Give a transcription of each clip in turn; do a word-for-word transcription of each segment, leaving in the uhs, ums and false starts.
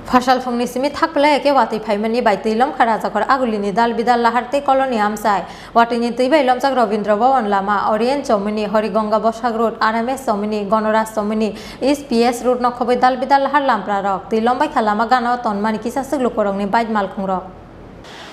Phasal phungni simi thakphlai khe watwi phaimani bai twi lomkha Rajakhor Agulini dal bidal lahar tei koloni amchai. Watwini twi bai lomjak Rabindra Bhavan lama, Orient Chomoni, Harigonga Bosak Road, R M S Chomoni, Gonoraj Chomoni, East P S Road no khobwi dal bidal lahar lampra rok. Twi lombaikha lama gana o tonmani kisa swk lukurokni bike malkhungrok.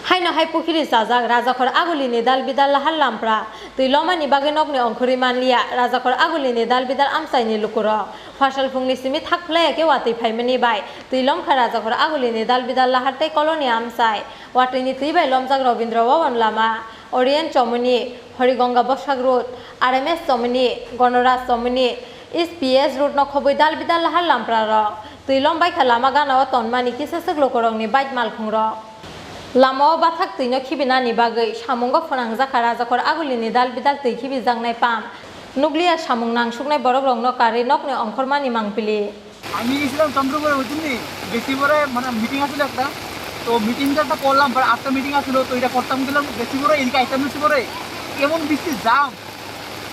Haino hai pukhiri chajak Rajakhor Agulini dal bidal lahar lampra twi lomani bagwi nokni ongkhorwi manliya Rajakhor Agulini dal bidal amchaini lukurok. Phasal phungni simi thakphlai khe watwi phaimani bai twi lomkha Rajakhor Agulini dal bidal lahar tei koloni amchai. Watwini twi bai lomjak Rabindra Bhavan lama, Orient Chomoni, Harigonga Bosak Road, R M S Chomoni, Gonoraj Chomoni, East P S Road no khobwi dal bidal lahar lampra rok. Twi lombaikha lama gana o tonmani kisa swk lukurokni bike malkhungrok. Lama o bathak twino khibinani bagwi samungo phwnangjakha Rajakhor Agulini dal bidal twi khibijaknai pump. Nukliya samung nangsuknai borokrokno karwi nokni ongkhormani mangpili. আমি গেছিলাম চন্দ্রপুরে, বুঝলি? বেশি করে মানে মিটিং আছিল একটা, তো মিটিংটা একটা করলাম, প্রায় আটটা মিটিং আছিল, তো এটা করতাম গেলাম বেশি করে, এদিকে আইতাম বেশি করে, এমন বৃষ্টির জাম,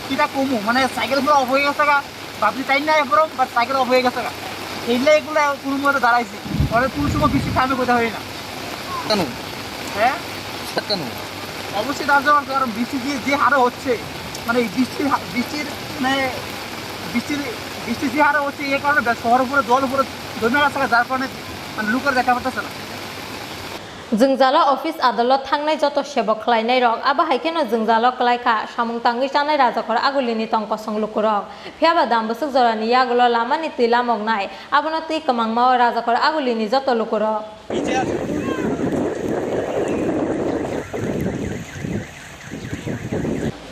কিটা কমু, মানে সাইকেল পুরো অফ হয়ে গেছে গা, ভাবছি টাইম নাই এরপরও, বাট সাইকেল অফ হয়ে গেছে গা। এইগুলা এগুলো কোনো মতে দাঁড়াইছি, পরে কোন সময় বৃষ্টি থামে কোথাও হয় না। কেন? হ্যাঁ? কেন? অবশ্যই দাঁড়াতে পারবে, কারণ বৃষ্টি যে, যে হারে হচ্ছে, মানে এই বৃষ্টির হা-, বৃষ্টির, মানে বৃষ্টির, বৃষ্টি যে হারে হচ্ছে, এ কারণে বে-, শহর উপরে জল উপরে জমে গেছে, যার কারণে মানে লোকের দেখা পাচ্ছে না। Jwngjalo office adolot thangnai joto sebok khlainai rok, abo hai kheno jwngjalo kwlai kha, samung tangwi chanai Rajakhor Agulini tong kosong lukurok. Phiyaba dam bwswk jorani yagulo lamani twi lamoknai, abono twi kwmangma o Rajakhor Agulini joto lukurok.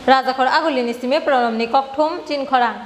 Rajakhor Agulini simi Pranobni kokthum Chinkhorang.